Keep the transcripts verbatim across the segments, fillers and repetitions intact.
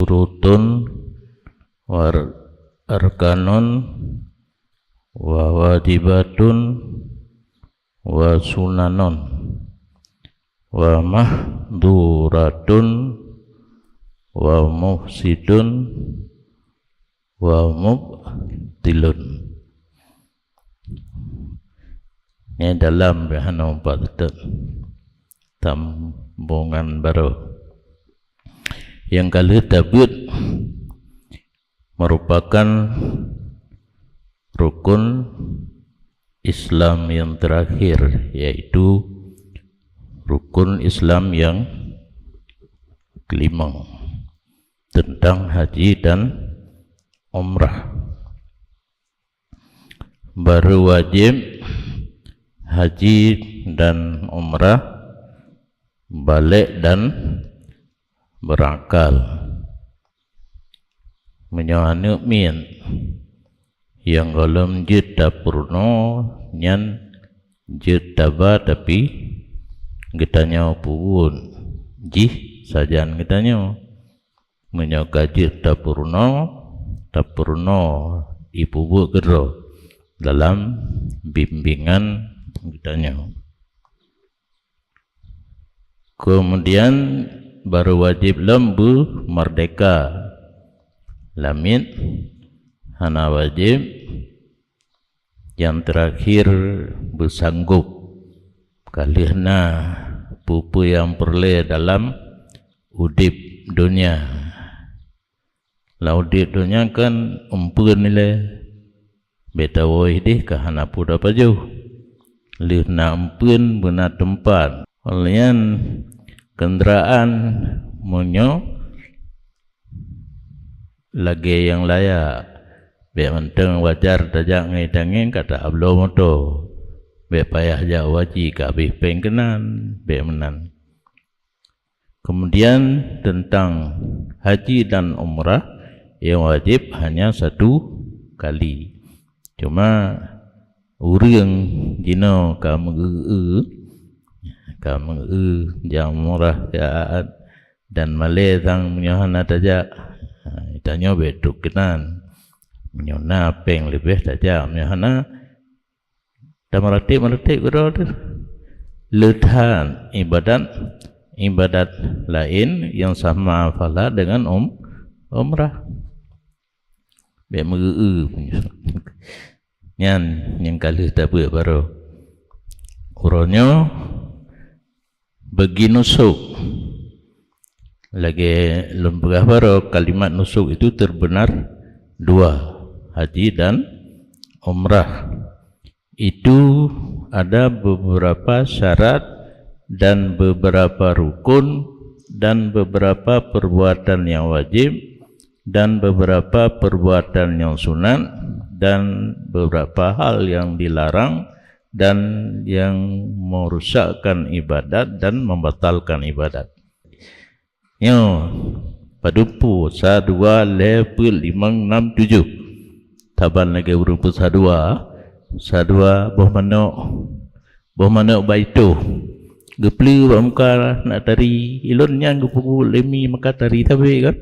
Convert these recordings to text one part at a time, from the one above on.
syurutun, wa arkanun, wa wajibatun, wa sunanon, wa mahduratun, wa mufsidun, wa mubtilun. Nyan dalam hana umpat teuk. Sambongan baru. Nyang ka lheueh tabeuet merupakan rukun Islam yang terakhir, yaitu rukun Islam yang kelima, tentang haji dan umrah. Baru wajib haji dan umrah, baligh dan berakal. Meunyoe aneuk miet nyang gohlom jeuet tapeurunoe, nyan jeuet taba, tapi geutanyoe peubuet jih sajan geutanyoe. Meunyoe ka jeuet tapeurunoe, tapeurunoe, ipeubuet keudroe dalam bimbingan geutanyoe. Kemudian, baru wajib lom beumeurdeka. Lamiet hana wajib. Nyang terakhir, beusanggob. Ka lheueh na peue-peue nyang peureulée dalam udeb donya. Lam udeb donya kan eumpeuen ilée. Bék tawoe ideh ka hana peue tapajoh. Lheueh na eumpeuen beuna teumpat. Óh lheueh nyan, keundraan meunyoe lagée nyang layak, bék mantong wajar tajak ngon tangieng ka tabloe moto. Bék payah jak u haji ka habéh péng keunan, bék meunan. Kemudian tentang haji dan umrah, yang wajib hanya satu kali. Cuma ureuëng jinoe ka meu-eu, ka meu-eu jak umrah siat dan malée sang meunyoe hana tajak. Ha, tanyoe bék trok keunan. Meunyoe na péng leubeh tajak, meunyoe hana, tameuratéb-meuratéb keudroe teuh. Le that iébadat, iébadat laén nyang sama pahala deungon um-, umrah. Bék meu-eu. Nyan nyang ka lheueh tabeuet baroe. Uroe nyoe bagi nusuk. Lagée lôn peugah baroe, kalimat nusuk itu terbenar dua, haji dan umrah. Itu ada beberapa syarat dan beberapa rukun dan beberapa perbuatan yang wajib dan beberapa perbuatan yang sunat dan beberapa hal yang dilarang dan yang merusakkan ibadat dan membatalkan ibadat. Nyoe, padum peue, sa, dua, lhée, peuet, limong, nam, tujoh. Saban lagée ureuëng peusadua, sadua boh manok, boh manok bak itôh. Geupleue bak muka nak tari, ilôn nyan geupeubuet lé mi maka tari sabe kan.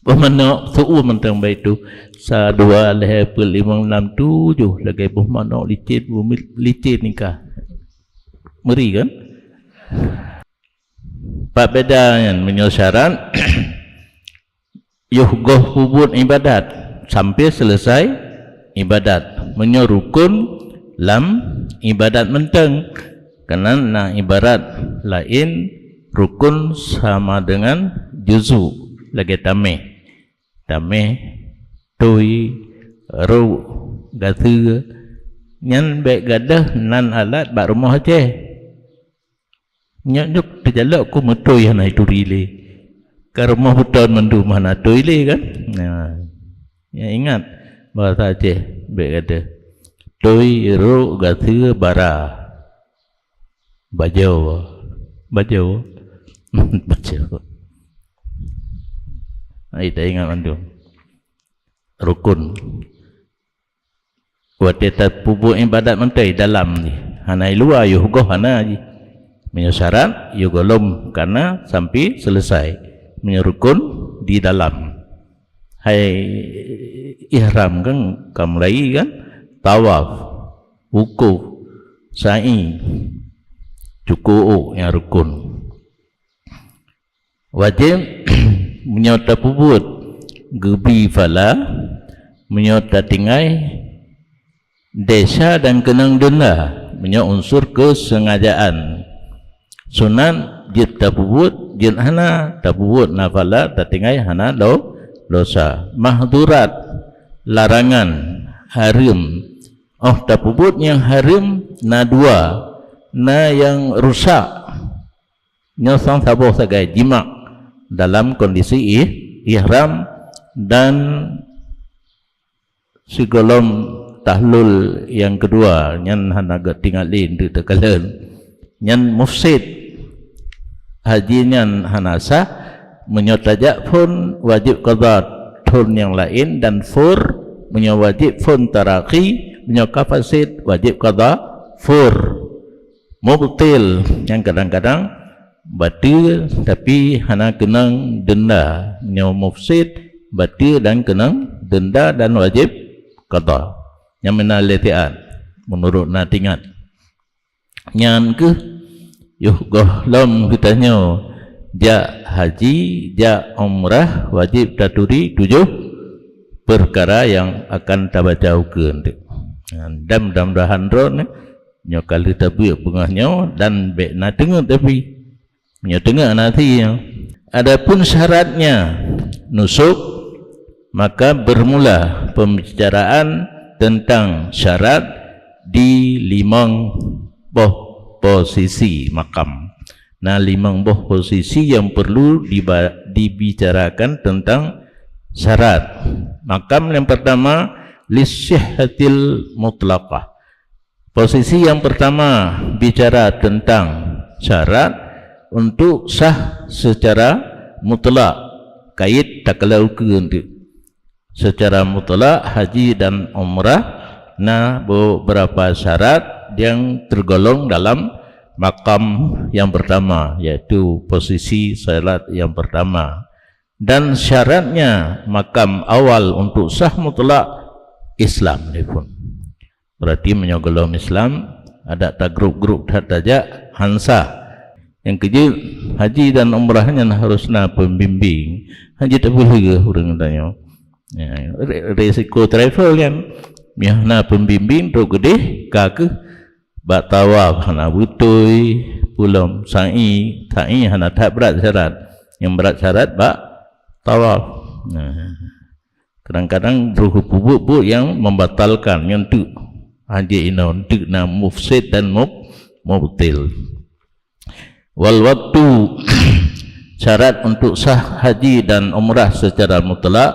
Boh manok seuuem mantong bak itôh. Sa, dua, lhée, peuet, limong, nam, tujoh lagée boh manok licét, boh mi-, licét nikah. Meuri kan? Pat beda nyan meunyoe syarat, yoh goh peubuet iébadat sampai selesai iébadat. Meunyoe rukun lam iébadat mantong, keunan na ibarat laén rukun sama deungon juzu lagée taméh. Taméh, tui, ruk, gaseue, nyan bék gadôh nan alat bak rumoh Aceh. Nyoe-nyoe teujalok ku meutui hana ituri lé. Ka rumoh beuton mandum hana tui lé kan? Nah, ya ingat bahasa Aceh bék gadôh. Tui, ruk, gaseue, bara. Bajo. Bajo. Bajo. Ai, tak ingat mandum. Rukun. Watée tapeubuet iébadat mantong dalam jih. Hana i luwa, yoh goh hana jih. Meunyoe syarat, yoh gohlom kana sampai selesai. Meunyoe rukun di dalam. Hai ihram kan, ka mulai kan, tawaf, wukuf, sa'i, cuko nyang rukun. Wajéb meunyoe tapeubuet geubi phala, meunyoe tatinggai desya dan keunong denda, meunyoe unsur keusengajaan. Sunat jeuet tapeubuet, jeuet hana tapeubuet na phala, tatinggai hana do-, dosa. Mahdurat, larangan, hareuem. Oh tapeubuet nyang hareuem na dua, na nyang rusak. Nyoe sang saboh sagai jimak dalam kondisi ih-, ihram dan sigohlom tahlul nyang keudua, nyan hana geutingali untuk teukalon. Nyan mufsid. Haji nyan hana sah, meunyoe tajak phon wajéb qadha thon nyang laén dan fur, meunyoe wajéb phon tarakhi, meunyoe ka fasid wajéb qadha fur. Mubtil, nyang kadang-kadang bateue tapi hana keunong denda. Nyoe mufsid, bateue dan keunong denda dan wajéb qadha. Nyang meunan lé siat, meunurot na tingat. Nyan keuh yoh gohlom geutanyoe jak haji, jak umrah, wajéb taturi tujoh peukara nyang akan tabaca ukeue nteuk. Dan mudah-mudahan droeneuh nyoe ka lheueh tabeuet beungoh nyoe dan bék na teungeut tapi. Nyoe teungoh na si nyoe. Adapun syaratnya nusuk, maka bermula pembicaraan tentang syarat di limong boh posisi makam. Na limong boh posisi yang perlu diba-, dibicarakan tentang syarat. Makam yang pertama, lisihhatil mutlaqah. Posisi yang pertama bicara tentang syarat untuk sah secara mutlak, kait takalon ukeue nteuk. Secara mutlak, haji dan umrah na beberapa syarat yang tergolong dalam makam yang pertama, yaitu posisi syarat yang pertama. Dan syaratnya makam awal untuk sah mutlak Islam ni pun. Berarti meunyoe gohlom Islam, adak tagrup-grup that tajak, han sah. Nyang keujeuet, haji dan umrah nyan harus na pembimbing. Haji tapeulheueh ureuëng tanyoe. Ya, re-, resiko travel kan. Meuh na pembimbing trok geudeh ka keuh bak tawaf hana beutôi, pulom sa'i, sa'i hana that brat syarat. Nyang brat syarat bak tawaf. Nah. Kadang-kadang droe peubuet-buet nyang membatalkan, nyang teuk. Hanjeuet inoe teuk na mufsid dan mub-, mubtil. Wal waktu, syarat untuk sah haji dan umrah secara mutlak,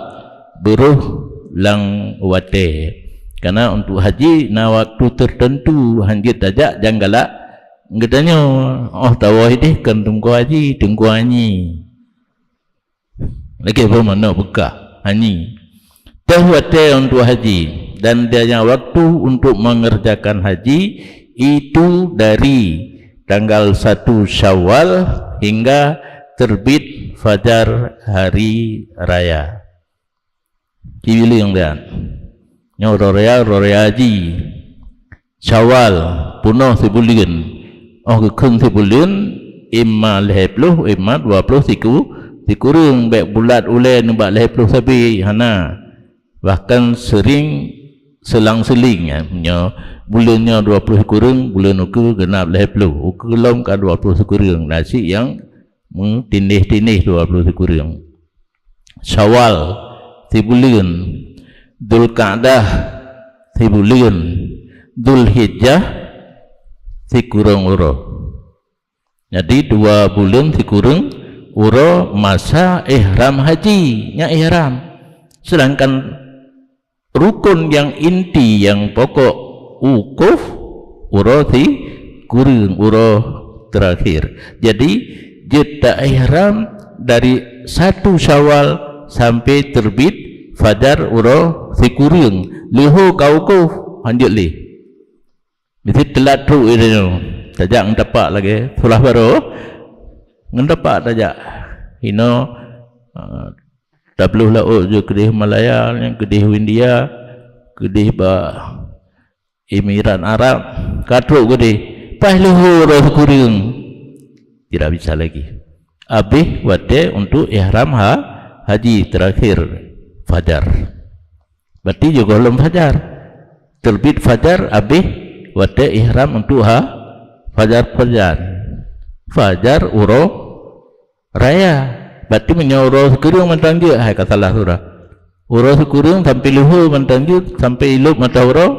beurôh lam watée. Karena untuk haji na waktu tertentu, hanjeuet tajak nyang galak geutanyoe, oh tawoe ideh kon teungku haji, teungku hanyi. Lagée boh manok beukah, hanyi. Toh watée untuk haji, dan dia yang waktu untuk mengerjakan haji itu dari tanggal satu Syawal hingga terbit fajar hari raya. Cibileng dan nyoe uroe raya, uroe raya haji. Syawal, peunoh sibuleuen. Oh geukheun sibuleuen, imma lhée ploh, imma dua ploh siku-, sikureueng, bék bulat ulée nibak lhée ploh sabe, hana. Bahkan sering selang-seling, ya. Nyoe buleuen nyoe dua ploh sikureueng, buleuen ukeue geunap lhée ploh, ukeue lom ka dua ploh sikureueng, na cit nyang meutindeh-tindeh dua ploh sikureueng. Syawal, sibuleuen. Dzulqa'dah, sibuleuen. Dzulhijjah, sikureueng uroe. Jadi, dua buleuen sikureueng uroe masa ihram haji, nyan ihram. Sedangkan rukun nyang inti, nyang pokok wukuf, uroe sikureueng, uroe terakhir. Jadi, jeuet ta-ihram dari satu Syawal sampai terbit fajar uroe sikureueng. Leuho ka wukuf, hanjeuet lé. Miseue teulat trok inoe, tajak ngon tapak lagée, seulaih baroe ngon tapak tajak. Inoe Ah, tabloh laôt jeuet keudeh Malaya, nyang keudeh India, keudeh bak Emirat Arab, ka trok keudeh. Paih leuhô uroe sikureueng. Tidak bisa lagi. Abéh watée untuk ihram ha-, haji terakhir fajar. Berarti jiôh gohlom fajar. Terbit fajar abéh watée ihram untuk ha-, fajar-fajar. Fajar uroe raya. Berarti meunyoe uroe sikureueng mantong jeuet, hai ka salah surah. Uroe sikureueng sampoe leuhô mantong jeuet, sampoe ilop mata uroe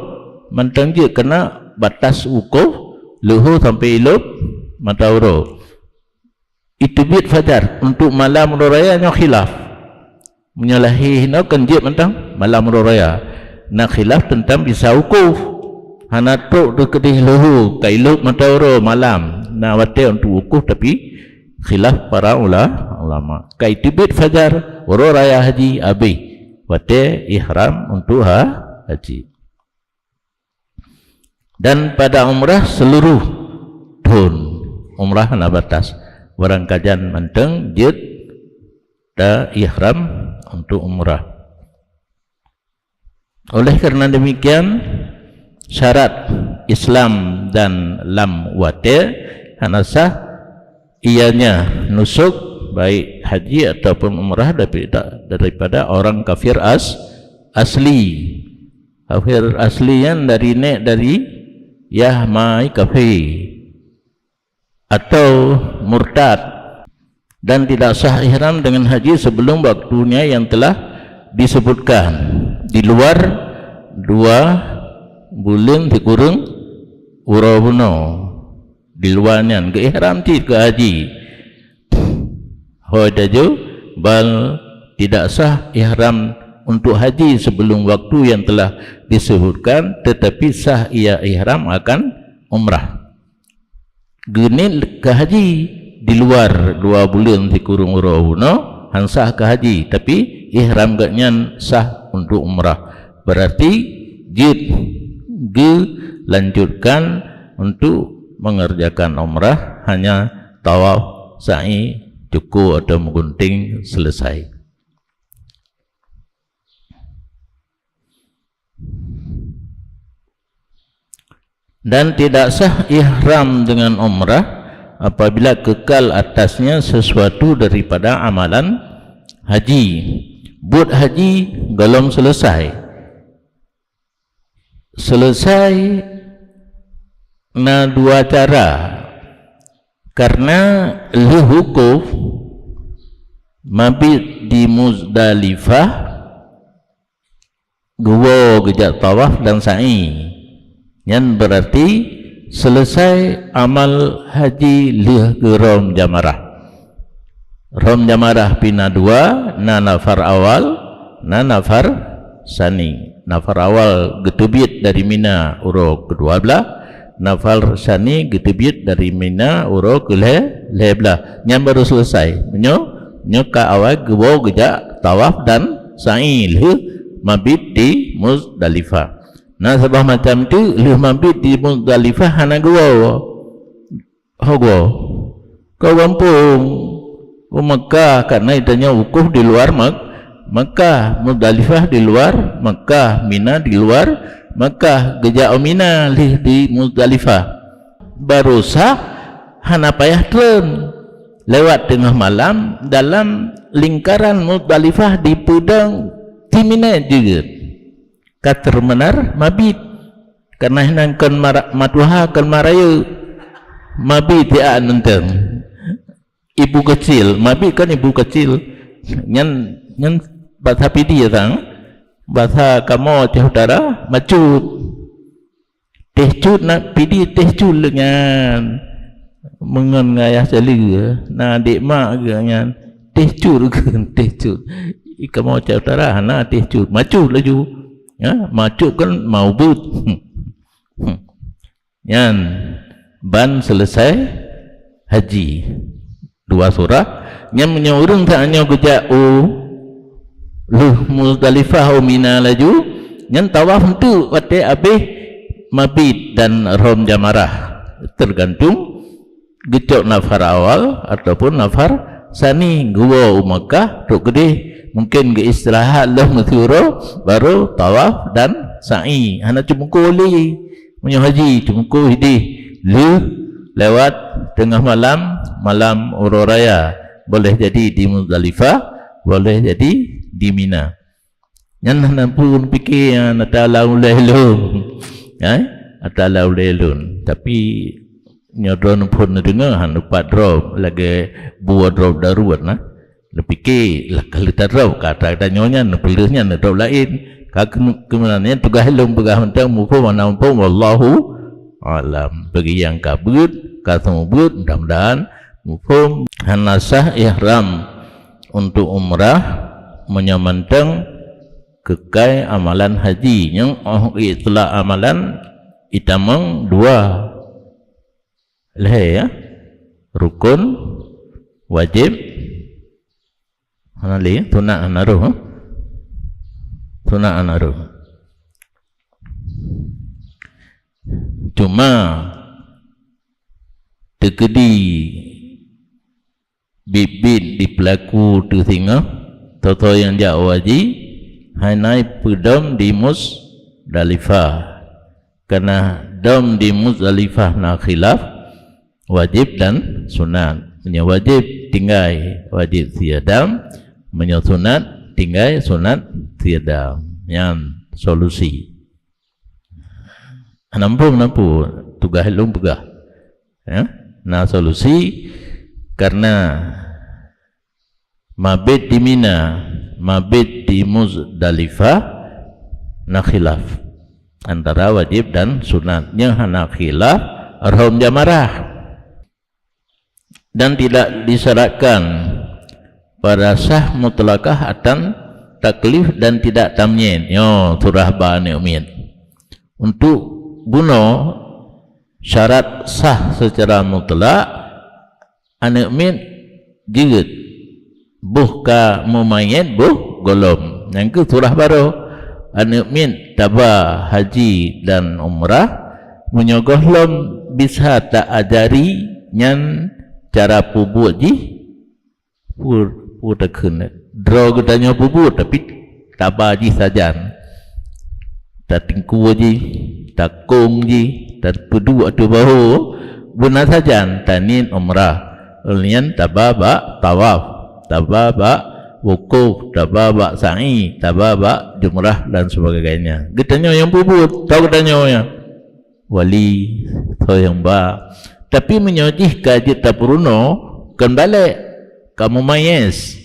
mantong jeuet, keureuna batas wukuf leuhô sampoe ilop mata uroe. Iteubiet fajar untuk malam uroe raya nyoe khilaf. Meunyoe lahé hinoe kan jeuet mantong malam uroe raya. Na khilaf teuntang bisa wukuf. Hana trok teukeudeh leuhô, ka ilop mata uroe malam. Na watée untuk wukuf, tapi khilaf para ula-, ulama. Ka iteubiet fajar uroe raya haji abéh watée ihram untuk ha-, haji. Dan pada umrah seluruh thon. Umrah hana batas. Barangkajan mantong jeuet ta ihram untuk umrah. Oleh karena demikian, syarat Islam dan lam watée hana sah ianya nusuk, baik haji ataupun umrah, daripada, daripada orang kafir as-, asli. Kafir asli nyan dari nek dari yah mai kafir atau murtad, dan tidak sah ihram dengan haji sebelum waktunya yang telah disebutkan di luar dua buleuen sikureueng uroe bunoe. Di luar nyan geuihram cit keu haji. Hôi taju, bal tidak sah ihram untuk haji sebelum waktu yang telah disebutkan, tetapi sah ia ihram akan umrah. Geuniet keu haji di luar dua buleuen sikureueng uroe bunoe, han sah keu haji, tapi ihram geuhnyan sah untuk umrah. Berarti jeuet geulanjutkan untuk mengerjakan umrah, hanya tawaf, sa'i, cuko atau menggunting selesai. Dan tidak sah ihram dengan umrah apabila kekal atasnya sesuatu daripada amalan haji. Buet haji gohlom selesai. Selesai na dua cara. Karena lheueh wukuf mabit di Muzdalifah, geuwoe geujak tawaf dan sa'i. Nyan berarti selesai amal haji lheueh geurhom jamarah. Rhom jamarah pih na dua, na nafar awal, na nafar sani. Nafar awal geuteubiet dari Mina uroe keudua blaih, nafar sani geuteubiet dari Mina uroe keulhée, lhée blaih. Nyan baru selesai. Meunyoe, nyoe ka awai geuwoe geujak tawaf dan sa'i lheueh mabit di Muzdalifah. Na saboh macam teuk lheueh mabit di Muzdalifah hana geuwoe. Ho goe. Keu gampông. U Mekah, karena tanyoe wukuf di luar Mek-, Mekah, Muzdalifah di luar Mekah, Mina di luar Mekah, geujak u Mina lheueh di Muzdalifah. Baru sah, hana payah treun. Lewat teungoh malam dalam lingkaran Muzdalifah di peudong ti Mina jeuet. Ka teumeunar mabit. Karena hinan kon mara-, matuha kon marayeuk. Mabit ya nonton. Ibu kecil, mabit kan ibu kecil. Nyan, nyan bahasa Pidie sang. Bahasa kamoe Aceh Utara, macut. Teh cut na Pidie teh cut le nyan. Meungon ngayah cali na dek mak ge nyan. Teh cut ke teh cut. Ika mau cak utara hana teh cut. Macut laju. Ya, macut kan mau but. Nyan ban selesai haji. Dua surah. Nyan meunyoe ureuëng tanyoe geujak u lheueh Muzdalifah u Mina laju, nyan tawaf enteuk watée abéh mabit dan rhom jamarah, tergantung geucok nafar awal ataupun nafar Sani geuwoe u Makkah trok keudeh, mungken geuistirahat lom meusiuroe, baru tawaf dan sa'i. Hana teumeuko lé. Meunyoe haji teumeuko ideh lheueh lewat teungoh malam, malam uroe raya, boleh jadi di Muzdalifah, boleh jadi di Mina. Nyan hana peue pike, nyan ata lam ulèe lôn. Hai? Ata lam ulèe lôn. Tapi nyoe droeneuh phon neudeungoe, han, pat droe lagèe buet droe daruet na. Neupike lah ka lheueh tadrob, ka atra tanyoe nyan, neupeuleueh nyan, neudrob laén. Ka keu-, keunan nyan tugaih lôn peugah mantong, muphom hana muphom, wallahu a'lam. Bagi nyang ka beuet, ka seumeubeuet, mudah-mudahan muphom. Hana sah ihram untuk umrah meunyoe mantong keukai amalan haji. Nyang 'oh itlak amalan itamong dua. Lhèe, ya. Rukun, wajib, hana lé, sunat hana roh, ha? Sunat hana roh. Cuma teukeudi biet-biet di peulaku teuh singoh, soe-soe nyang jak haji, hana peudom di Muzdalifah. Karena dom di Muzdalifah na khilaf, wajib dan sunat. Meunyoe wajib, tinggai wajib siadam. Meunyoe sunat, tinggai sunat siadam. Nyan solusi. Hana muphom, hana muphom, tugaih lôn peugah. Ya, na solusi, karena mabit di Mina, mabit di Muzdalifah, na khilaf antara wajib dan sunat. Nyang hana khilaf, rhom jamarah. Dan tidak disyaratkan pada sah mutlakah atan taklif dan tidak tamyiz. Nyoe surah bak aneuk miet. Untuk bunoe syarat sah secara mutlak, aneuk miet jeuet, boh ka mumayyiz, boh gohlom. Nyang keu surah baroe, aneuk miet taba haji dan umrah, meunyoe gohlom bisa ta ajari nyan cara peubuet jih, peue, peue takheun, droe geutanyoe peubuet, tapi taba jih sajan. Tateungku jih, takong jih, tapeuduek ateueh bahu, beuna sajan taniet umrah. Nyan taba bak tawaf, taba bak wukuf, taba bak sa'i, taba bak jumrah dan sebagainya. Geutanyoe nyang peubuet, tau geutanyoe nyan. Wali, soe nyang ba. Tapi meunyoe jih ka jeuet tapeurunoe, kon balek, ka mumayyiz.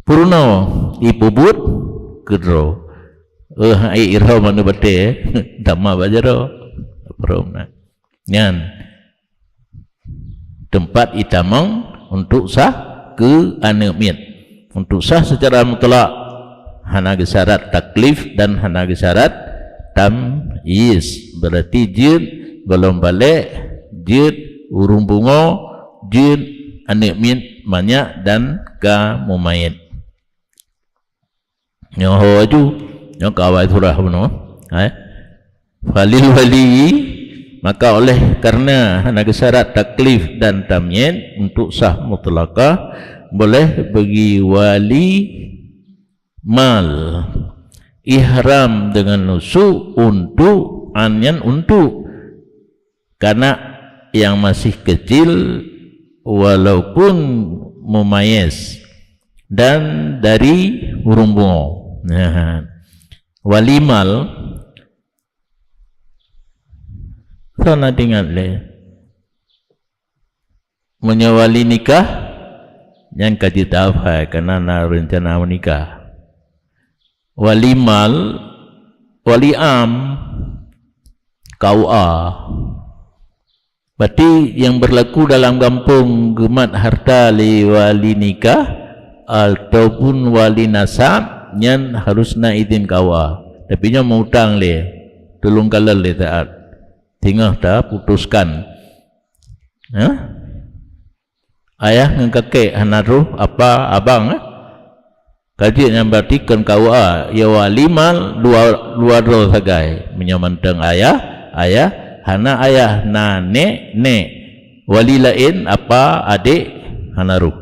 Peurunoe, ipeubuet keudroe. Eh, hai iroe manuh batée, dama bak jaroe. Peurunoe. Nyan. Teumpat itamong untuk sah keu aneuk miet. Untuk sah secara mutlak, hana geusyarat taklif dan hana geusyarat tamyiz. Berarti jeuet gohlom balek, jeuet ureuëng pungo, jeuet aneuk miet manyak dan ka mumayyiz. Nyoe ho aju, nyoe ka awai surah bunoe. Hai. Falil wali, maka oleh karena hana geusyarat taklif dan tamyiz untuk sah mutlakah, boleh bagi wali mal ihram dengan nusuk untuk, an nyan untuk kanak yang masih kecil, walaupun mumayyiz, dan dari ureuëng pungo. Nah, wali mal, sana ingat lé. Meunyoe wali nikah, nyan ka jeuet tafai, karena na rencana meunikah. Wali mal, wali am, K U A. Berarti yang berlaku dalam gampông geumat harta lé wali nikah ataupun wali nasab, nyan harus na izin K U A. Tapi nyoe meu-utang lé, tulông kalon lé taát. Singoh taputuskan. Ha? Ayah ngon kakek hana roh, apa, abang, eh? Ka jeuet nyan berarti kon K U A, ya wali mal dua, dua droe sagai. Meunyoe mantong ayah, ayah, hana ayah, na nék, nék. Wali laén, apa, adék, hana roh.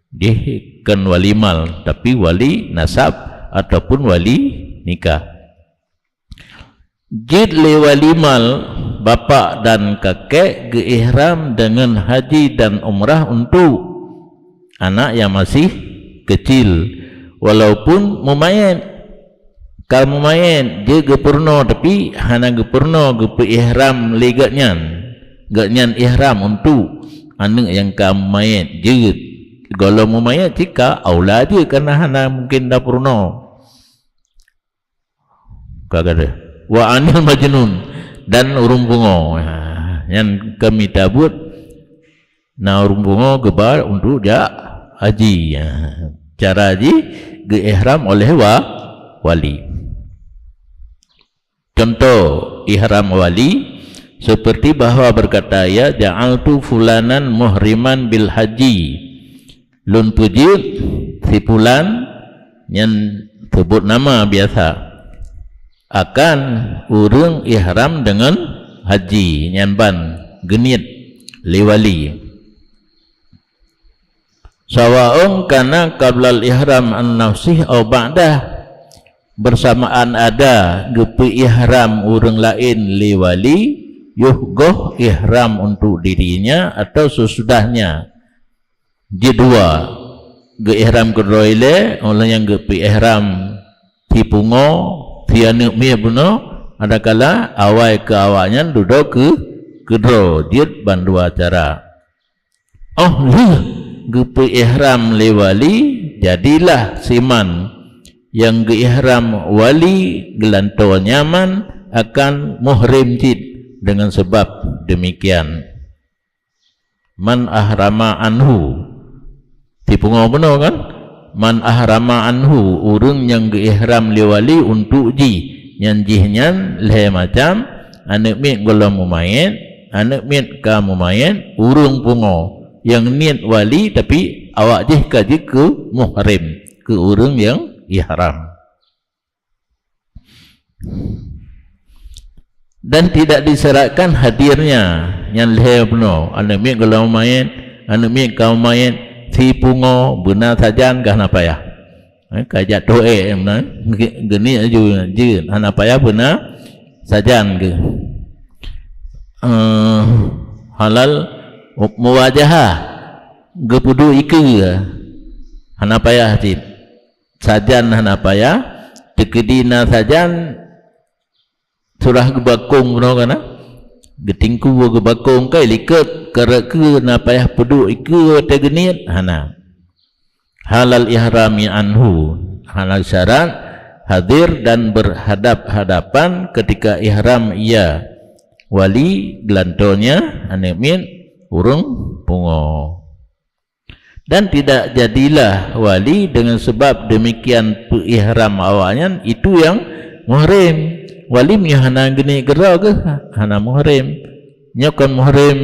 Jih kon wali mal, tapi wali nasab ataupun wali nikah. Jeuet lé wali mal, bapak dan kakek geuihram deungon haji dan umrah untuk anak nyang masih keucil, walaupun mumayet. Ka mumayet jeuet geupeurunoe, tapi hana geupeurunoe geupeuihram lé gobnyan. Gobnyan ihram untuk aneuëk nyang ka mumayet jeuet. Gohlom mumayet cit ka aula jeuet, kareuna hana mungken tapeurunoe. Ka gadôh. Wa anil majnun, dan ureuëng pungo. Ha, nyan kami tabuet na ureuëng pungo geuba untuk jak haji. Ha, cara jih geuihram oleh wa-, wali. Contoh ihram wali, seperti bahwa berkata ia, "Ja'altu fulanan muhriman bil haji." Lôn peujeuet si fulan, nyan seubut nama biasa, akan ureuëng ihram deungon haji, nyan ban geuniet lé wali. Sawaun kana qablal ihram an nafsih au ba'dah, bersamaan ada geupeuihram ureuëng laén lé wali, yoh goh ihram untuk dirinya atau sesudahnya. Jeuet dua, geuihram keudroe ilée, óh lheueh nyan geupeuihram si pungo, si aneuëk miet bunoe, adakala awai keu awaknyan dudoe keu keudroe, jeuet ban dua cara. Óh lheueh geupeuihram lé wali, jadilah si man nyang geuihram wali geulantoe nyan akan muhrim cit deungon sabab demikian. Man ahrama anhu. Si pungo bunoe kan? Man ahrama anhu, ureuëng nyang geuihram lé wali untuk jih, nyan jihnyan lhée macam, aneuëk miet gohlom mumayet, aneuëk miet ka mumayet, ureuëng pungo nyang niet wali tapi awak jih ka jeuet keu muhrim, keu ureuëng nyang ihram. Dan tidak disyaratkan hadirnya, nyan lhée bunoe, aneuëk miet gohlom mumayet, aneuëk miet ka mumayet, si pungo, beuna sajan ka hana payah. Eh, ka jatuh ék meunan, ge-, geuniet laju jeuet, hana payah beuna sajan geuh. Eh, halal muwajahah, geupeuduek ikeue, hana payah cit. Sajan hana payah, teukeudi na sajan, surah geubakong keunoe kana, geutingku geubakong kai likot, karek keue na payah peuduek ikeue watée geuniet, hana. Halal ihrami anhu, hana syarat hadir dan berhadap-hadapan ketika ihram ia wali geulantoe nyan aneuëk miet ureuëng pungo. Dan tidak jadilah wali dengan sebab demikian peuihram awaknyan itu yang muhrim. Wali meunyoe hana geuniet keudroe geuh, hana muhrim. Nyoe kon muhrim,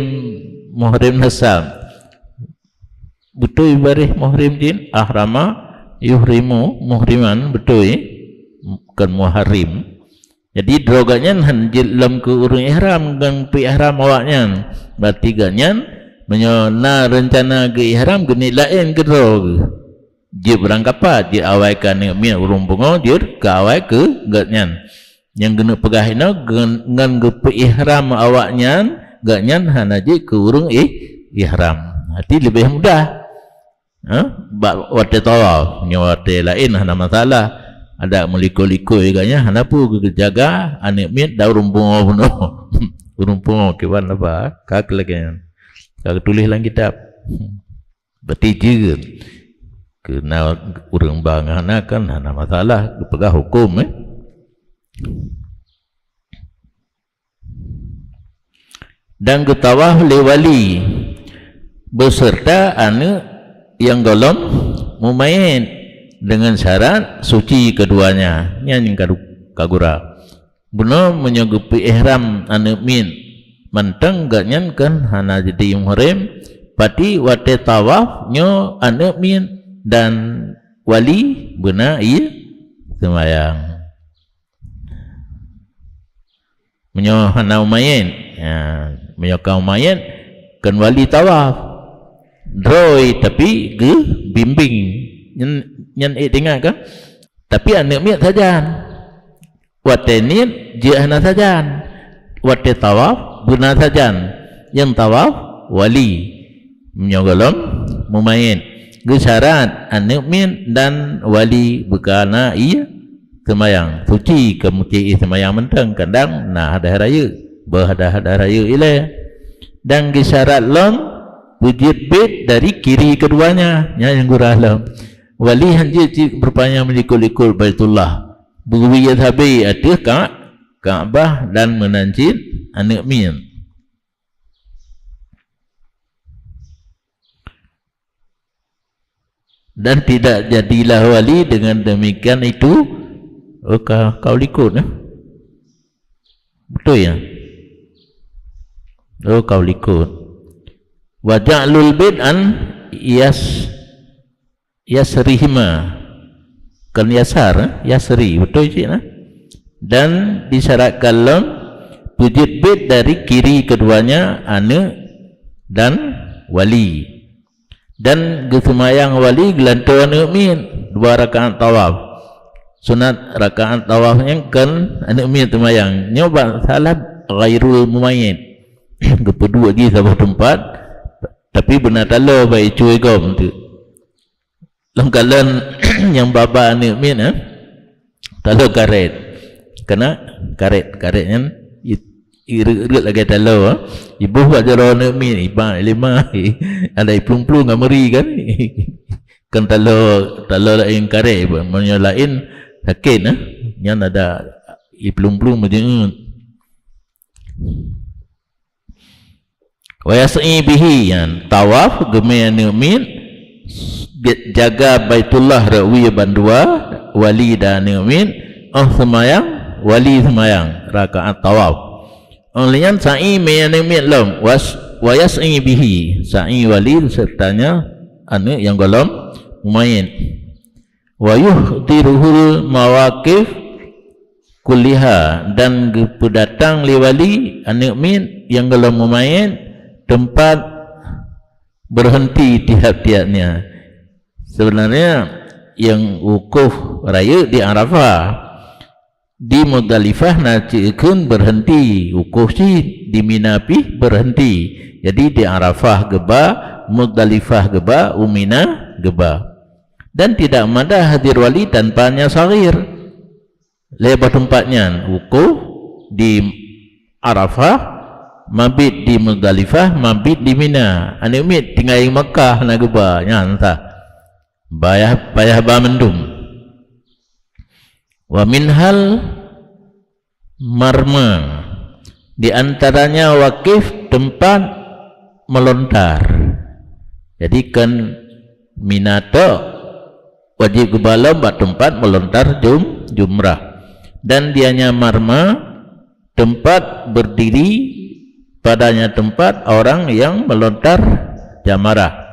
muhrim nasab. Beutôi baréh muhrim jih, ahrama yuhrimu muhriman, beutôi, kon muharrim. Jadi droe gobnyan hana jeuet lom keu ureuëng ihram ngon peuihram awaknyan. Berarti gobnyan meunyoe na reuncana geuihram geuniet laén keudroe geuh. Jeuet beurangkapat, jeuet awai keu aneuëk miet ureuëng pungo, jeuet keu awai keu gobnyan. Nyang geuneuk peugah inoe ngon, ngon geupeuihram awaknyan, gobnyan hana jeuet keu ureuëng ih-, ihram. Berarti leubeh mudah. Ha? Bak watée tawaf, nyoe watée laén hana masalah. Adak meulikot-likot gobnyan hana peue geujaga aneuëk miet dan ureuëng pungo bunoe. Ureuëng pungo kiban apa? Ka keu lagée nyan. Ka geutuléh lam kitab. Berarti jeuet. Keu na ureuëng ba ngon hana kan hana masalah geupeugah huköm, eh. Dan geutawaf lé wali beserta aneuëk nyang gohlom mumayet dengan syarat suci keduanya. Nyan nyang ka du-, ka gura. Bunoe meunyoe geupeuihram aneuëk miet mantong gobnyan kan hana jadi muhrim, pati watée tawaf nyoe aneuëk miet dan wali beuna ie seumayang. Meunyoe hana mumayet, ya, meunyoe ka mumayet, kon wali tawaf. Droe tapi geubimbéng. Nyan, nyan ék teuingat kan? Tapi aneuk miet sajan. Watée niet jeuet hana sajan. Watée tawaf beuna sajan. Nyang tawaf wali. Meunyoe gohlom mumayit, geusyarat aneuk miet dan wali beukana ie seumayang. Suci keu meucéh ie seumayang mantong, kadang na hadah rayeuk, beuhadah-hadah rayeuk ilée. Dan geusyarat lom peujeuet bét dari kiri keduanya, nyan nyang gura lom. Wali hanjeuet cit beupanyang meulikot-likot Baitullah. Beuwie sabe ateueh Ka-, Ka'bah dan meunan cit aneuk miet. Dan tidak jadilah wali dengan demikian itu, oh, ka-, kau likot, eh? Betul ya? Oh, kau likot. Wa ja'lul bait an yas-, yasrihima. Kan yasar, eh? Yasri, betul cit, eh? Dan disyaratkan lom peujeuet bét dari kiri keduanya aneuk dan wali. Dan geuseumayang wali geulantoe aneuk miet dua rakaat tawaf. Sunat rakaat tawaf nyan kon aneuk miet seumayang. Nyoe bak salah ghairul mumayyiz. Geupeuduek jih saboh teumpat, tapi beuna taloe bak icu igom tu. Lam kalon nyang baba aneuk miet, eh? Taloe karet. Keunan karet, karet nyan i-, ireuek-reuek lagèe taloe, eh? Iboh bak jaroe aneuk miet, iba lima, ada iplueng-plueng ngon meuri kan? Kan taloe, taloe laén karet, meunyoe laén sakét, eh? Nyan ada iplueng-plueng meujeuet. Wa yas'i bihi, nyan tawaf geumé aneuk miet, jaga Baitullah rot wie bandua, wali dan aneuk miet, oh seumayang, wali seumayang, rakaat tawaf. Oh lheueh nyan sa'i mé aneuk miet lom, was-, wa yas'i bihi, sa'i wali sertanya aneuk nyang gohlom mumayit. Wa yuhdiruhul mawaqif kulliha, dan geupeudatang lé wali aneuk miet nyang gohlom mumayit teumpat berhenti tiap-tiapnya. Sebenarnya nyang wukuf rayeuk di Arafah. Di Muzdalifah na cit kheun berhenti, wukuf cit, di Mina pih berhenti. Jadi di Arafah geuba, Muzdalifah geuba, u Mina geuba. Dan tidak mada hadir wali tanpa nya saghir. Lé bak teumpat nyan, wukuf di Arafah, mabit di Muzdalifah, mabit di Mina. Aneuk miet tinggai Makkah na geuba, nyan sah. Payah, payah ba mandum. Wa minhal marma, di antaranya waqif teumpat meulontar. Jadi kon Mina tok wajéb geuba lom bak teumpat meulontar jum-, jumrah. Dan dianya marma, teumpat berdiri padanya teumpat orang nyang meulontar jamarah.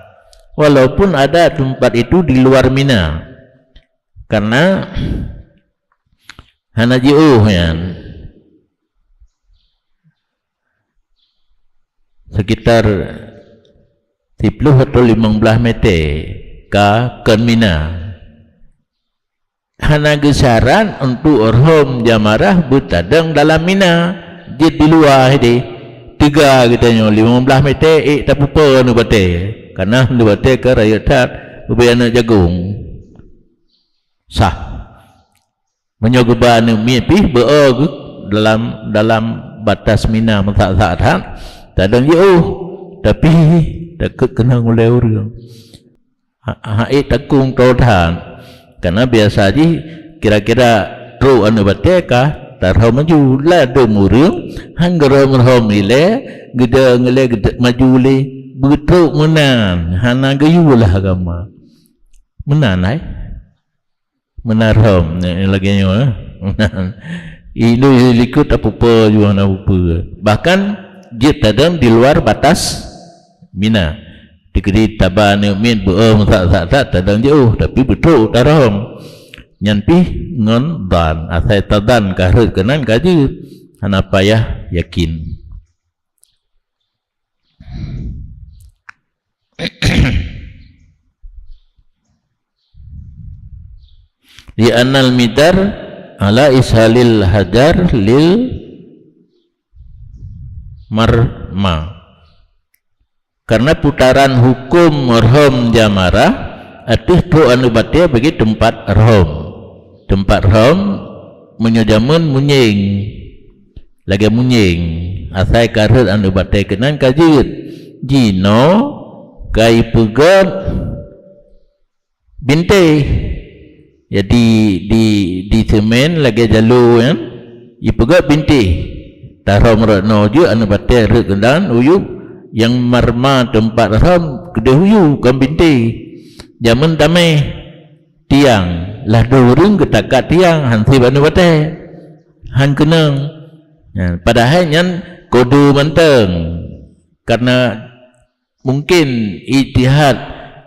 Walaupun ada teumpat itu di luar Mina. Karena hana jiôh nyan. Sekitar siploh atau limong blaih mete ka kon Mina. Hana geusyarat untuk rhom jamarah beutadong dalam Mina, jeuet di luwa hideh. Teuga geutanyoe limong blaih mete ék tapeupo aneuk batée, karna aneuk batée ka rayeuk that ubé aneuk jagong. Sah. Meunyoe geuba aneuk miet pih beu-o geuh dalam, dalam batas Mina meusak-sak that, tadong jiôh, tapi takot keunong ulée ureuëng. Ha, ha ék takong toe that. Karna biasa jih kira-kira trok aneuk batée ka tarhom maju. Ladôm ureuëng han geurhom-rhom ilée, geudong ilée, geudong maju lé, beutrok meunan, hana geuyue lah agama. Meunan hai. Meunan rhom, lagée nyoe, eh. Meunan. Indu likot tapeupo jua hana peue. Bahkan jeuet tadong di luar batas Mina. Dikeudi taba aneuk miet beu-o meusak-sak that tadong jiôh, tapi beutrok tarhom. Nyan pih ngon dhan, asai tadhan ka rhot keunan ka jeuet. Hana payah yakin. Li anal midar ala ishalil hajar lil marma. Karena putaran hukum rhom jamarah ateueh trok aneuk batée bagi teumpat rhom. Teumpat rhom meunyoe jameun munyéng, lagée munyéng, asai ka rhot aneuk batée keunan ka jeuet. Jinoe ka ipeugét bintéh. Jadi di, di semen lagée jalo nyan, ipeugét bintéh. Tarhom rot noe jeuet aneuk batée rhot keunan uyueb nyang marma teumpat rhom keudeh uyueb kon bintéh. Jameun tameh tiang lah dua ureuëng geutakat tiang han seb aneuk batée. Han keunong. Nyan, padahai nyan kode mantong. Karena mungkin ijtihad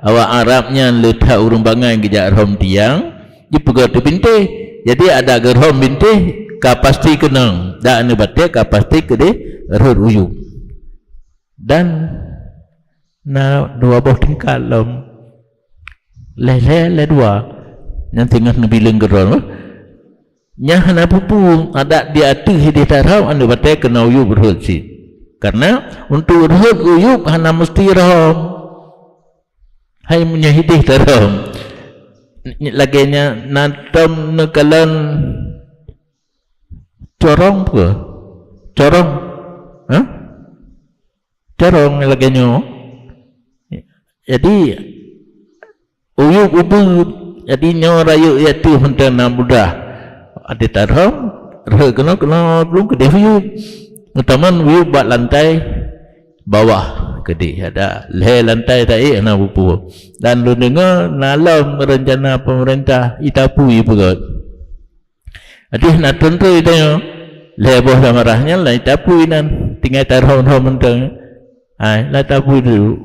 awak Arab nyan le that ureuëng bangai geujak rhom tiang, jipeugét teubintéh. Jadi adak geurhom bintéh ka pasti keunong, dak aneuk batée ka pasti keudeh rhot uyueb. Dan na dua boh tingkat lom. Lhée-lhée lhée dua. Nyan singoh neubileueng keudroe. Nyan hana peue-peue, adak di ateueh ideh tarhom aneuk batée keunoe uyueb rhot cit. Karena untuk rhot uyueb hana meusti rhom. Hai meunyoe ideh tarhom. Lagée nyan na tom neukalon corong peue? Corong. Hah? Corong lagée nyoe. Jadi uyueb ubeut. Jadi nyoe rayeuk ié teuh mantong na mudah. Adak tarhom, rhot keunoe, keunoe plueng keudeh uyueb. Meutamong uyueb bak lantai bawah keudeh. Adak lhée lantai taék hana peue-peue. Dan lôn deungoe na lom reuncana peumeurintah itapui peugét. Adak na teuntée tanyoe, lhée boh jamarah nyan lai tapui nan, tinggai tarhom-rhom mantong. Hai, lai tapui dulu.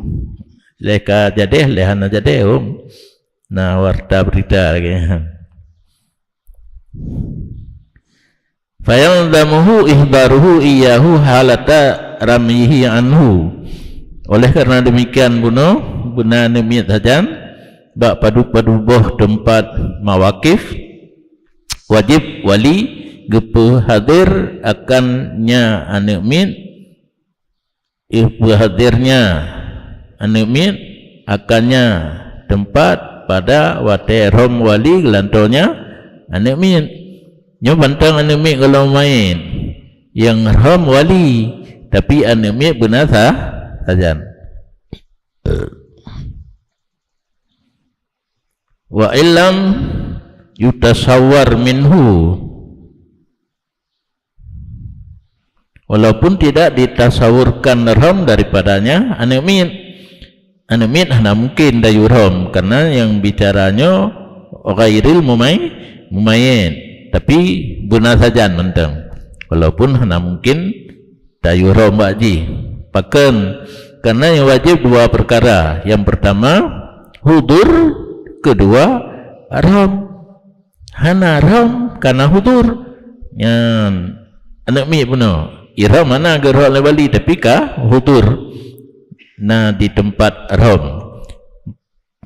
Lhée ka jadeh, lhée hana jadeh, um. Na warta beurita lagée nyan. Fayalzamuhu ihdaruhu iyyahu halata ramyihi anhu. Oleh karena demikian bunoe, beuna aneuk miet sajan bak padub-padub boh teumpat mawakif, wajéb wali geupeuhadér akan nya aneuk miet, geupeuhadér nya aneuk miet akan nya teumpat pada watée rhom wali geulantoe nya aneuk miet. Nyoe mantong aneuk miet gohlom mawakif nyang rhom wali, tapi aneuk miet beuna sa-, sajan. Wa illam yutasawwar minhu, walaupun tidak ditasawurkan rhom daripadanya aneuk miet. Aneuk miet hana mungkin tayue rhom, karena nyang bicara nyoe ghairil mumay-, mumayyiz, tapi beuna sajan mantong. Walaupun hana mungkin tayue rhom bak jih. Pakon? Karena nyang wajéb dua peukara. Nyang peurtama, hudur, keudua, rhom. Hana rhom, kana hudur. Nyan, aneuk miet bunoe. Irhom hana geurhom lé wali, tapi ka hudur. Na di teumpat rhom.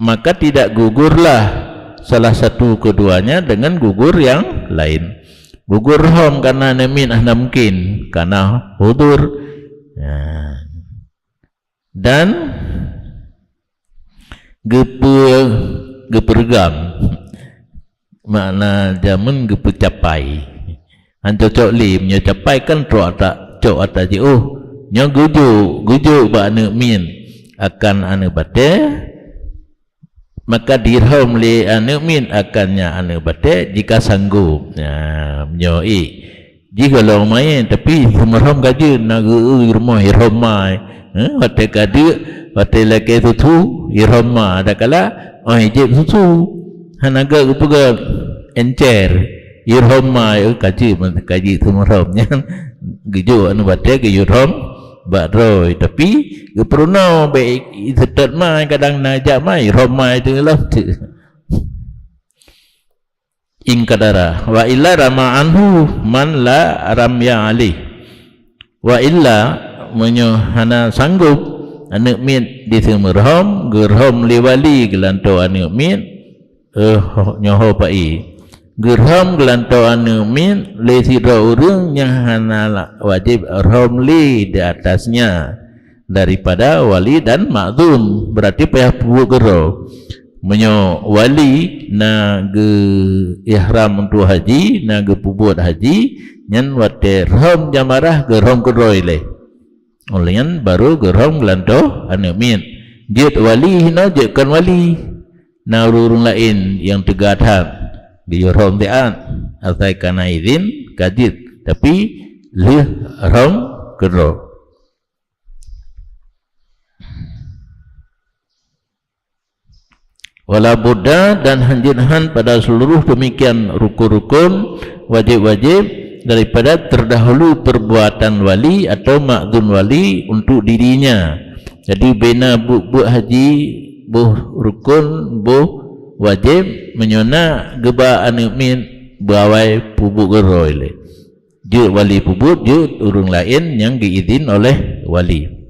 Maka tidak gugurlah salah satu keduanya dengan gugur yang lain. Gugur rhom kana aneuk miet hana mungkin, kana hudur. Nyan. Dan geupeu-, geupeureugam, makna jameun geupeucapai. Han cocok lé, meunyoe capai kan trok ata, cok ata jiôh. Nyoe geujok, geujok bak aneuk miet akan aneuk batée, maka dirhom lé aneuk miet akan nya aneuk batée jika sanggob. Nah, meunyoe ék. Jih gohlom mawakif, tapi seumeurhom ka jeuet, na geu-eu rumoh irhom mai. Eh, watée ka deuk, watée lakée susu, irhom mai. Adakala, oh, ijép susu. Hana gét geupeugét, encer. Irhom mai, eh, ka jeuet, ka jeuet seumeurhom. Nyan, geujok aneuk batée, geuyue rhom bak droe. Tapi, geupeurunoe, bék i-, i-, seutôt mai, kadang na jak mai, irhom mai teungoh lom. In qadara. Wa illa rama anhu man la ramya alaih. Wa illa, meunyoe hana sanggob, Aneuëk miet diseumeurhom, geurhom lé wali geulantoe aneuëk miet, eh, nyoe ho pai. Geurhom geulantoe aneuëk miet lé sidroe ureuëng nyang hana la-, wajéb rhom lé di atasnya daripada wali dan makzum, berarti payah peubuet keudroe. Meunyoe wali na geu-ihram untuk haji, na geupeubuet haji, nyan watée rhom jamarah geurhom keudroe lé. Óh lheueh nyan barô geurhom geulantoe aneuëk miet. Jeuet wali hinoe jeuet kon wali. Na ureuëng-ureuëng laén nyang teuga that, geuyue rhom siat, asai ka na idhin ka jeuet, tapi lheueh rhom keudroe. Wala budda, dan hanjeuet han pada seluruh demikian rukun-rukun, wajéb-wajéb daripada terdahulu perbuatan wali atau makzum wali untuk dirinya. Jadi bina buet-buet haji, boh rukun, boh wajéb, meunyoe na geuba aneuëk miet beuawai peubuet keudroe lé. Jeuet wali peubuet, jeuet ureuëng laén nyang geuidhin oleh wali.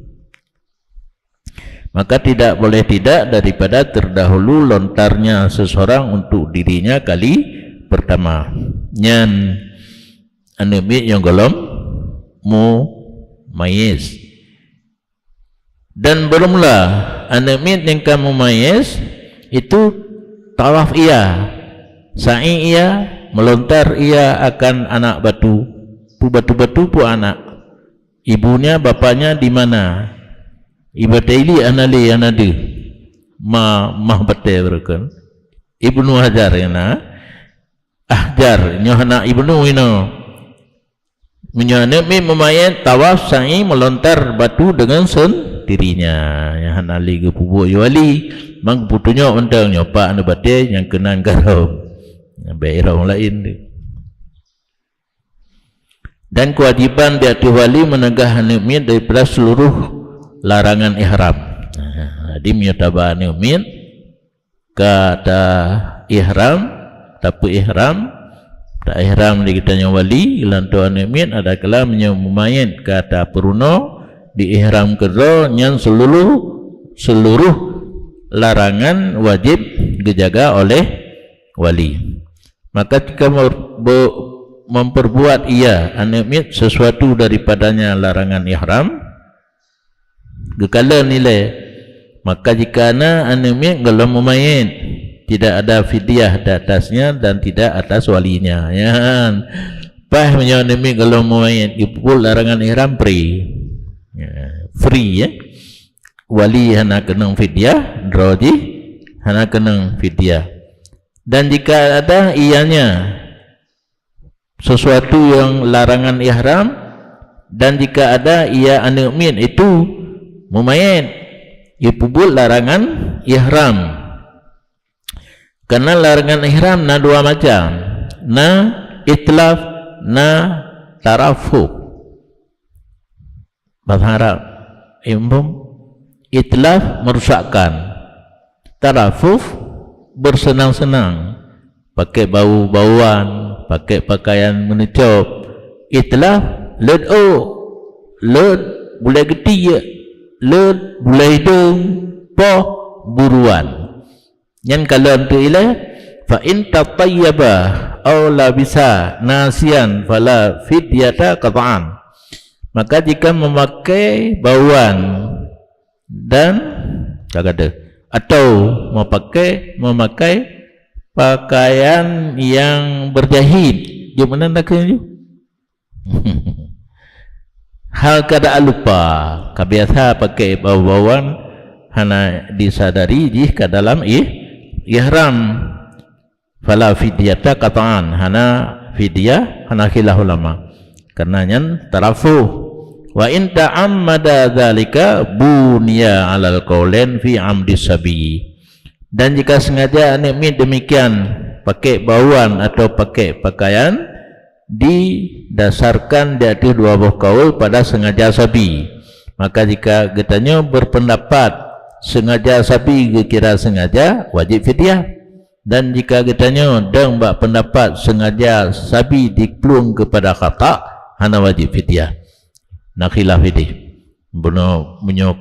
Maka tidak boleh tidak daripada terdahulu lontarnya seseorang untuk dirinya kali pertama. Nyan aneuëk miet nyang gohlom mumayyiz. Dan bermula aneuëk miet nyang ka mumayyiz itu tawaf ia, sa'i ia, melontar ia akan anak batu. Peue batu-batu peue anak. Ibunya, bapaknya di mana? Iba Taili hana lé, hana deuh. Ma, mah batée beureukan. Ibnu Hajar nyang na. Ahjar, nyoe hana Ibnu inoe. Meunyoe aneuëk miet mumayyiz tawaf sa'i melontar batu dengan sendirinya. Nyang hana lé geupeubuet lé wali. Mang geupeutunyok mantong nyoe pak aneuëk batée nyang keunan gohlom. Nyang bèk irom laén tu. Dan kewajiban di ateueh wali meunegah aneuëk miet daripada seluruh larangan ihram. Nah, jadi meunyoe taba aneuëk miet ka ta ihram, tapeu ihram, ta ihram di geutanyoe wali, geulantoe aneuëk miet, adakala meunyoe mumayyiz ka ta peurunoe, di ihram keudroe nyan seluruh, seluruh larangan wajéb geujaga oleh wali. Maka jika mer-, be-, memperbuat ia aneuëk miet sesuatu daripadanya larangan ihram, geukalon ilée, maka jika na aneuëk miet gohlom mumayyiz, tidak ada fidyah di atasnya dan tidak atas walinya. Nyan. Paih meunyoe aneuëk miet gohlom mumayyiz, geupeubuet larangan ihram free. Ya, free ya. Wali hana keunong fidyah, droe jih hana keunong fidyah. Dan jika ada ianya sesuatu yang larangan ihram, dan jika ada ia aneuëk miet itu mumayyiz, geupeubuet larangan ihram. Karena larangan ihram na dua macam, na itlaf, na tarafuh. Bahasa Arab, imbum, itlaf merusakkan. Tarafuh bersenang-senang. Pakai bau-bauan, pakai pakaian meuneucop. Itlaf, leuet ôk, leuet bulèe geutiek, leuet bulèe idong, poh buruan. Nyan kalon teuk ilèe, fa in tatayyaba aw labisa nasiyan fala fidyata qat'an. Maka jika memakai bauan dan, ka kata, atau memakai, memakai pakaian yang berjahit. Jeuet meunan takheun ju. Hal keadaan lupa, ka biasa pakai bau-bauan hana disadari jih ka dalam ih-, ihram. Fala fidyata qat'an, hana fidyah, hana khilaf ulama. Karena nyan tarafuh. Wa in ta'ammada dzalika buniya 'alal qaulain fi 'amdi sabi. Dan jika sengaja aneuk miet demikian, pakai bauan atau pakai pakaian, didasarkan di ateueh dua boh kaul pada sengaja sabi. Maka jika geutanyoe berpendapat sengaja sabi geukira sengaja, wajib fidyah. Dan jika geutanyoe dong bak pendapat sengaja sabi diplueng keupada khata, hana wajib fidyah. Na khilaf ideh. Bunoe meunyoe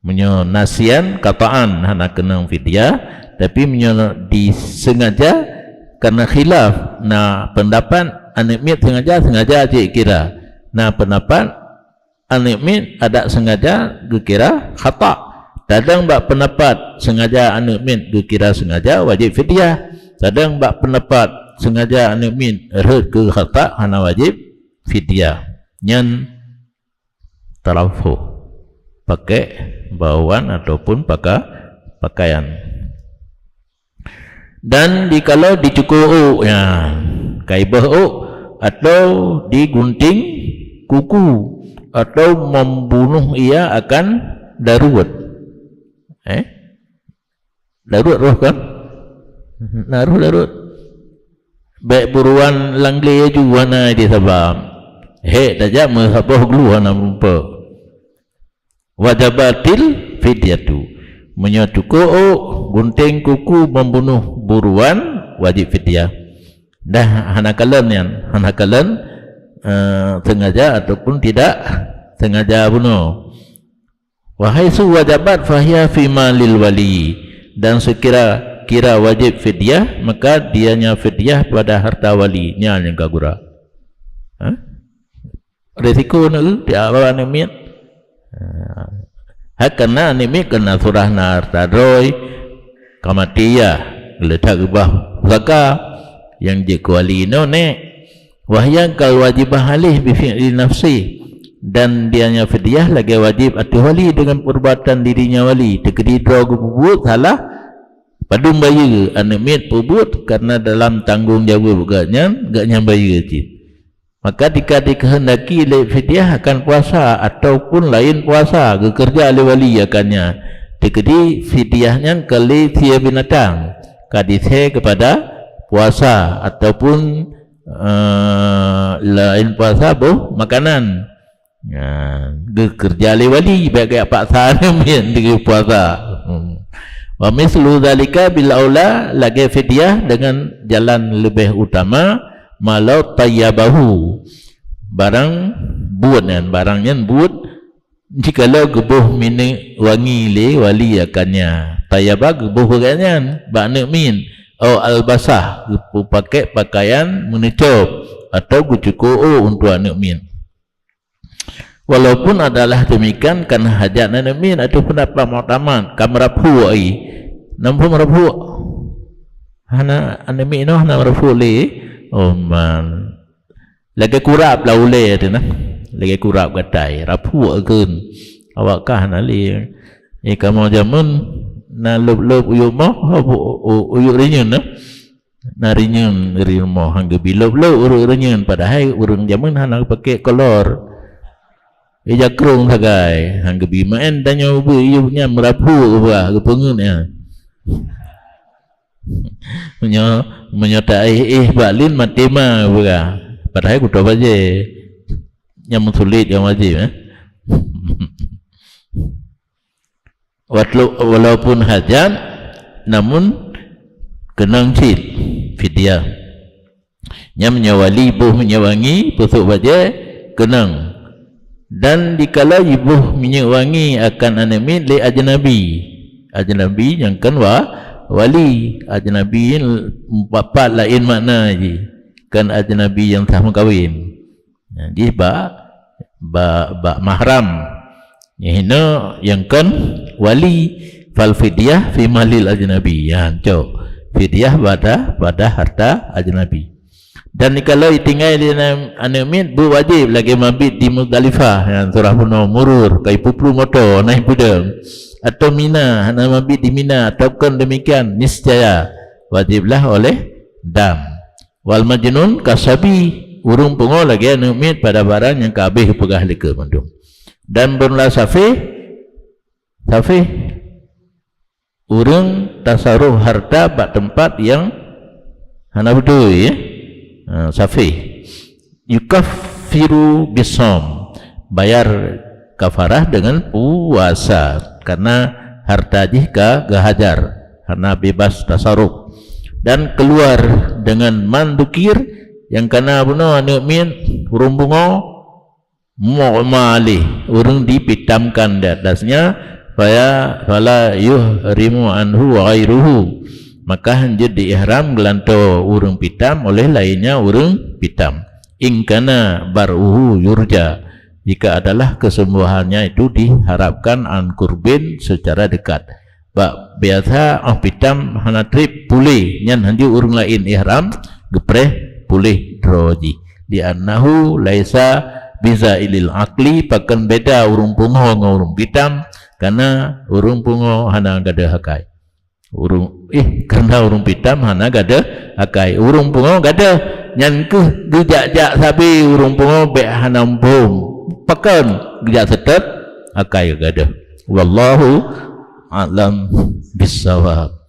Meunyoe nasian, qata'an, hana keunong fidyah, tapi meunyoe disengaja, karena khilaf, na pendapat aneuk miet sengaja, sengaja cit kira. Na pendapat aneuk miet adak sengaja geukira khata'. Tadong bak pendapat sengaja aneuk miet geukira sengaja wajib fidyah. Tadong bak pendapat sengaja aneuk miet rhot keu khata' hana wajib fidyah. Nyan talaffuh, pakai bauan ataupun paka-, pakaian. Dan jikalau dicukur ôk, ya, kaibah ôk, atau digunting kuku, atau membunuh ia akan darurat. Eh? Darurat roh kan? Na roh darurat. Bèk buruan langgle ju hana di sabab. Hek tajak meusaboh glu hana meureumpok. Wajabatil fidyatu. Meunyoe cukur ôk, gunting kuku, membunuh buruan, wajib fidyah. Dah hana kalon nyan, hana kalon, eh, sengaja ataupun tidak sengaja bunoe. Wa haitsu wajabat fahiya fi malil wali. Dan sekira-kira wajib fidyah, maka dianya fidyah pada harta wali. Nyan nyang ka gura. Ha? Risiko na, eh, tiap awak aneuk miet. Ha. Hak kana aneuk miet kana surah na harta droe, ka maté ya, leutak geubah pusaka, nyang jeuet keu wali inoe nèk. Wahya kal wajibah alaih bi fi'li nafsi, dan dianya fidyah lagèe wajib ateueh wali dengan perbuatan dirinya wali. Teukeudi droe geupeubuet salah, padum bayeue, aneuk miet peubuet karena dalam tanggong jaweueb gobnyan, gobnyan bayeue cit. Maka jika dikehendaki lé fidyah akan puasa ataupun laén puasa geukeureuja lé wali akannya, teukeudi fidyah nyan ka lé sie binatang, ka disé keupada puasa ataupun, eh, laén puasa boh makanan. Nah, geukeureuja lé wali, bèk geupaksa aneuk miet dikeu puasa. Hmm. Wa mislu zalika bil aula, lagèe fidyah dengan jalan leubeh utama, ma lau tayyabahu. Barang buet nyan, barang nyan buet, jikalau geuboh minyeuk wangi lé wali akannya. Tayyaba geuboh bak nyan, bak aneuk miet. Au albasah, geupeupakék pakaian meuneucôb, atau geucukur ôk untuk aneuk miet. Walaupun adalah demikian, kan hajat aneuk miet ateueh pendapat muktamad, ka meuraphuek ai. Nam phon meuraphuek? Hana, aneuk miet nyoe hana meuraphuek lé. Oh man. Lagèe kurab lah ulèe teuh nah. Lagèe kurab gatai, raphuek kheun. Awak kah hana lé. Eh, kamoe jameun na lôb-lôb uyuek moh, u-, u-, uyuek rinyueng nah. Na rinyueng di rumoh, han geubi lôb-lôb ureueng rinyueng, padahai ureueng jameun hana geupakék kolor. Ija krông sagai, han geubi meu'en tanyoe ubé iyup nyan meuraphuek ubah geupeungeut nyan. Meunyoe, meunyoe ta éh-éh bak lin maté ma ubah, padahai kuto bajée. Nyang meusulet nyang wajéb, eh. Watlo-, walaupun hajat, namun keunong cit fidyah. Nyan meunyoe wali boh minyeuk wangi, peusok bajée, keunong. Dan jikalau jiboh minyeuk wangi akan aneuk miet lé ajnabi. Ajnabi nyang kon wa-, wali. Ajnabi papat laén makna jih. Kon ajnabi nyang sah meukawen. Nah, jih bak, bak, bak mahram. Nyang hinoe nyang kon wali, fal fidyah fi malil ajnabi. Ya, cok. Fidyah pada, pada harta ajnabi. Dan jikalau itinggai di na-, aneuk miet, beuwajéb lagée mabit di Muzdalifah, ya, surah bunoe murur, kai puplu moto, naik pudong. Atau Mina, hana mabit di Mina, atau kon demikian, niscaya wajiblah oleh dam. Wal majnun kasabi, ureuëng pungo lagée aneuk miet pada barang nyang ka habéh geupeugah lé keu mandum. Dan beureulah saféh, saféh, ureuëng tasaruf harta bak teumpat nyang hana beutôi, ya. Ha, saféh. Yukaffiru bisawm, bayar kafarah dengan puasa, karena harta jih ka geuhajar, hana bebas tasaruf. Dan keluar dengan man dzukir, nyang kana bunoe aneuk miet, ureuëng pungo, mu'ma alaih, ureuëng dipitamkan di atasnya, Faya fala yuhrimu anhu ghairuhu. Maka hanjeuet di ihram geulantoe ureuëng pitam oleh lainnya ureuëng pitam. In kana bar'uhu yurja. Jika adalah kesembuhannya itu diharapkan an kurbin secara dekat. Bak biasa oh pitam hana treb puléh, nyan hanjeuet ureuëng laén ihram geupreh puléh droe jih. Di annahu laisa biza ilil akli, pakon beda ureuëng pungo ngon ureuëng pitam, karena ureuëng pungo hana gadoh akai. Ureuëng, eh, karena ureuëng pitam hana gadoh akai. Ureuëng pungo gadoh, nyan keuh geujak-jak sabe ureuëng pungo bék hana muphom. Pakon geujak seutôt akai gadoh. Wallahu a'lam bissawab.